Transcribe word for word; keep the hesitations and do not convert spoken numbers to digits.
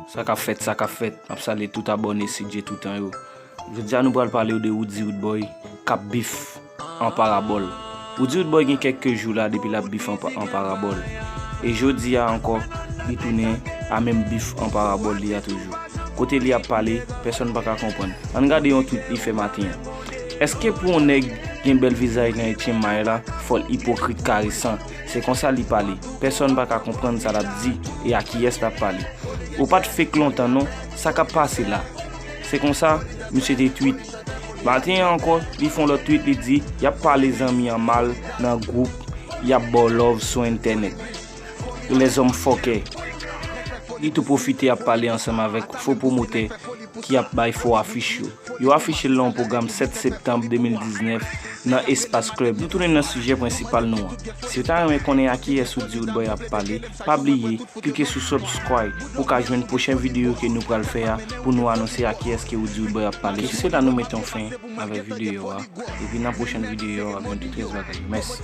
Sa k ap fèt, sa k ap fèt. M ap salye tout abòne C J Toutan yo. Jodi a nou pral pale w de Roody Roodboy k ap bif an parabòl. Roody Roodboy gen kèk jou la depi l ap bif an pa-, an parabòl. E jodi a ankò, li tounen a menm bif an parabòl li a toujou. Kote li ap pale, pèsonn pa ka konprann. Ann gade yon tweet li fè maten an. Èske pou yon nèg gen bèl vizaj nan etyen may la, fò l ipokrit karesan? Se konsa li pale. Pèsonn pa ka konprann sa l ap di e a kiyès l ap pale. Ou pa t fake lontan non, sa k ap pase la? Se konsa misye te tweet. Maten an ankò, li fè yon lòt tweet, li di, y ap pale zanmi an mal nan gwoup, y ap ba w love sou entènèt. Lèzòm fòkè. Li tou pwofite ap pale ansanm avèk fo pwomotè ki ap bay fo afich yo. Yo afiche l nan yon pwogram sèt septanm de mil diznèf nan Espace Club. Nou tounen nan sijè prensipal nou an. Si w ta renmen konnen a kiyès Roody Roodboy ap pale, pa bliye klike sou subscribe pou w ka jwenn pwochen videyo ke nou pral fè a pou nou anonse a kiyès ke Roody Roodboy ap pale. Se la nou mete yon fen avèk videyo a. Epi nan pwochèn videyo, w ap jwenn tout rès bagay yo. Mèsi.